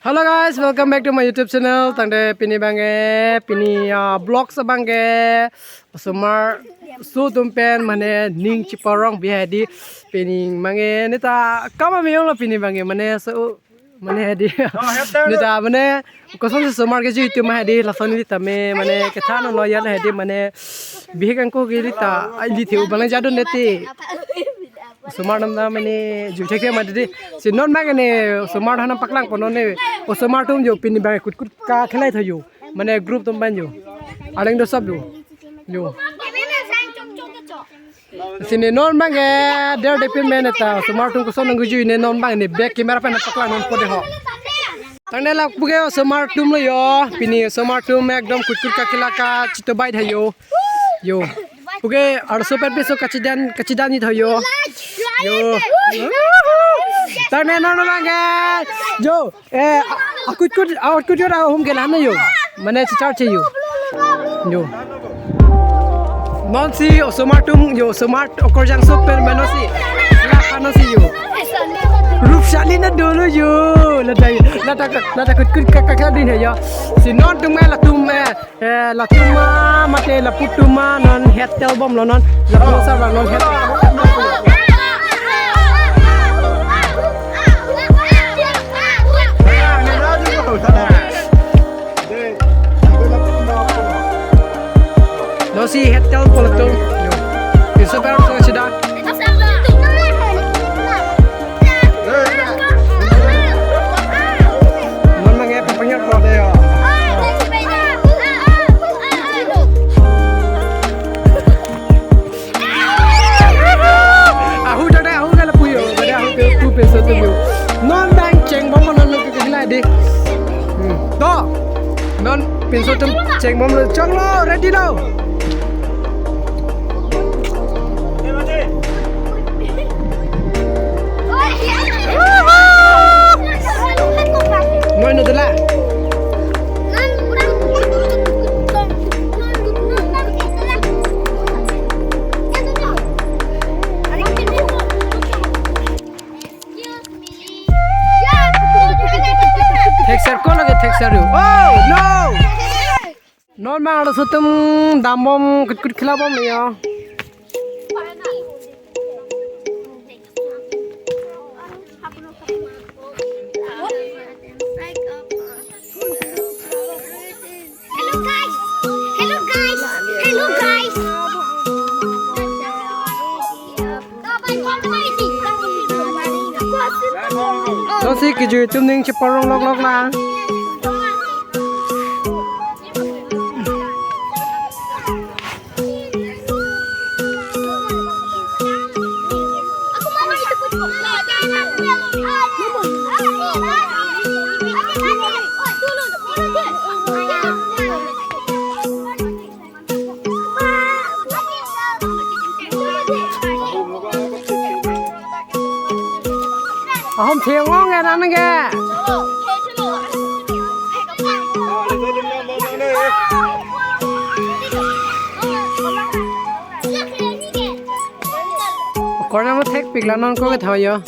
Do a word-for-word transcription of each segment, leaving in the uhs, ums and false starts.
Hello guys, welcome back to my YouTube channel. Tangte pini abangke, pini, ah, vlogs abangke osomar aso atum pen mane ning cheparong bi hedi. Pini abangke neta kama miyong lo pini abangke mane so mane hedi. Neta mane kosonsi osomar kejui atum hedi lason neta me mane kethan lo ya hedi mane bihek angko ke neta ili the-o abang jadon neti. Osomar atum ta mane jui thekthe mati di. Si non abangke ne osomar atum paklang pon non ne. Osomar atum jo pini abangke kutkut kakhela tha jo. Mane group atum pen jo. Areng do sab jo. Jo. Si ne non abangke der de pin mane ta osomar atum koson nangkejui ne non abangke ne back camera pen paklang non po de ho. Tangte lapu ke osomar atum lo jo. Pini osomar atum ekdom kutkut kakhela kachito bai tha jo. Jo. Puke arso pen piso kachidan kachidan ni tha jo. Jo. Tangte non abangke. Jo. Eh, akutkut akutkut jo ahum ke lana jo. Mane chichar che jo. Jo. Non si osomar atum jo osomar okorjang so pen mano si. Lapa no si jo. Rupsali na dolo jo. Lata lata lata kutkut kakak din jo. Si non atum latum eh Eh, latum ma mate lapu atum ma non het tel bom lo non. Lapu sa ba non het. Non si het tel po latum. Yo. Iso ber so sida. Non abangke papangjak po de yo. Ahu jada ahu gala puyo, jada ahu pe pu pe so tu yo. Non abang chengbom non lo ke kila di. Hmm. To. Non pinso atum chengbom lo chong lo ready lo. Noi no dela. Thekser ko lage thekser yo. Oh no. Non abang arloso atum dambom kutkut khela bom ya. Hello guys. Hello guys. Hello guys. Nonsi kejui atum ning cheparong lok lok lang. Ahom thengong ya nang ke. Korna mo thek pik la non ko ke thayo.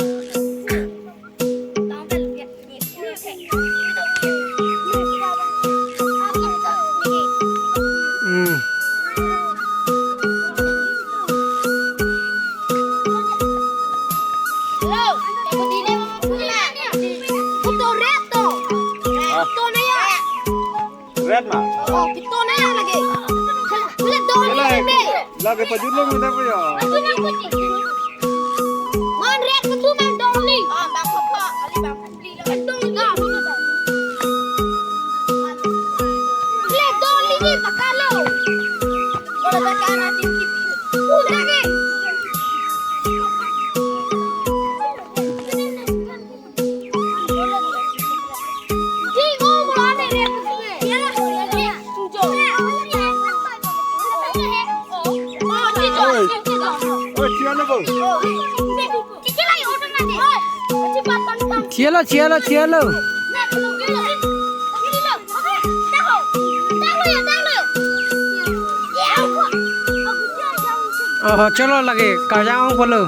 Hmm. Red ma? Oh, pito na yang lagi. Wala, wala, dong ni lagi. Lagi pajulung kita punya. Man red itu man dong ni. Ah, bang apa? Ali bang. Dong ni. Dong ni ni pakalo. Kalau tak ada di sini. Udah ni. Chelo, chelo, chelo. Oh, chelo lagi, kajang polo.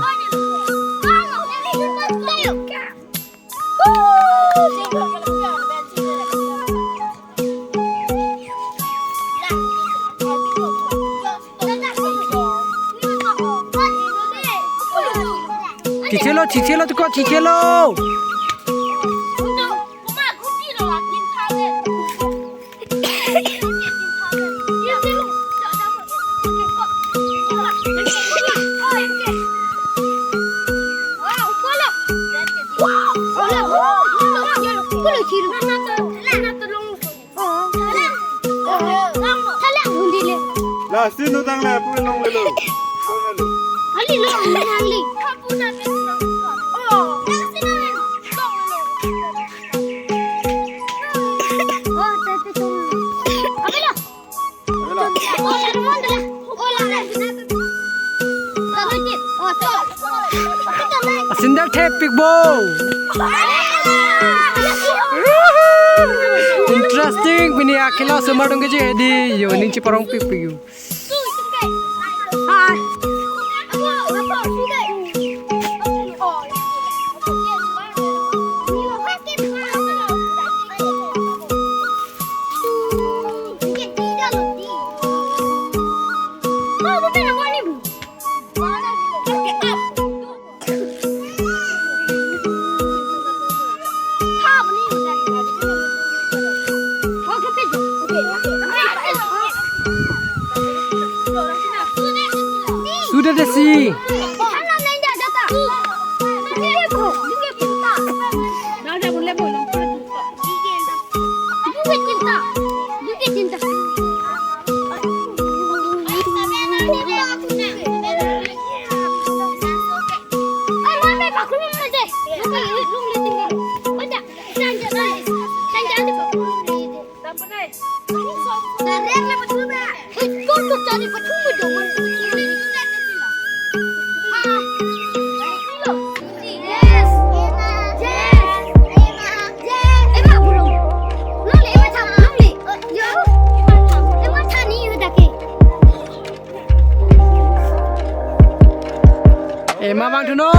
Chelo, chichelo, tuko, chichelo. Last scene utang le, pu nong lelo. Ali lo, nang li. Oh, tapi tu. Abela. Abela. Oh, la, la, la. Oh, la, la. Asin dal thepik bo. Interesting, pini akhila osomar dong keji hedi, yo, ning chiparong pik pik yo. Sudah deh sih. Ema bang thuno.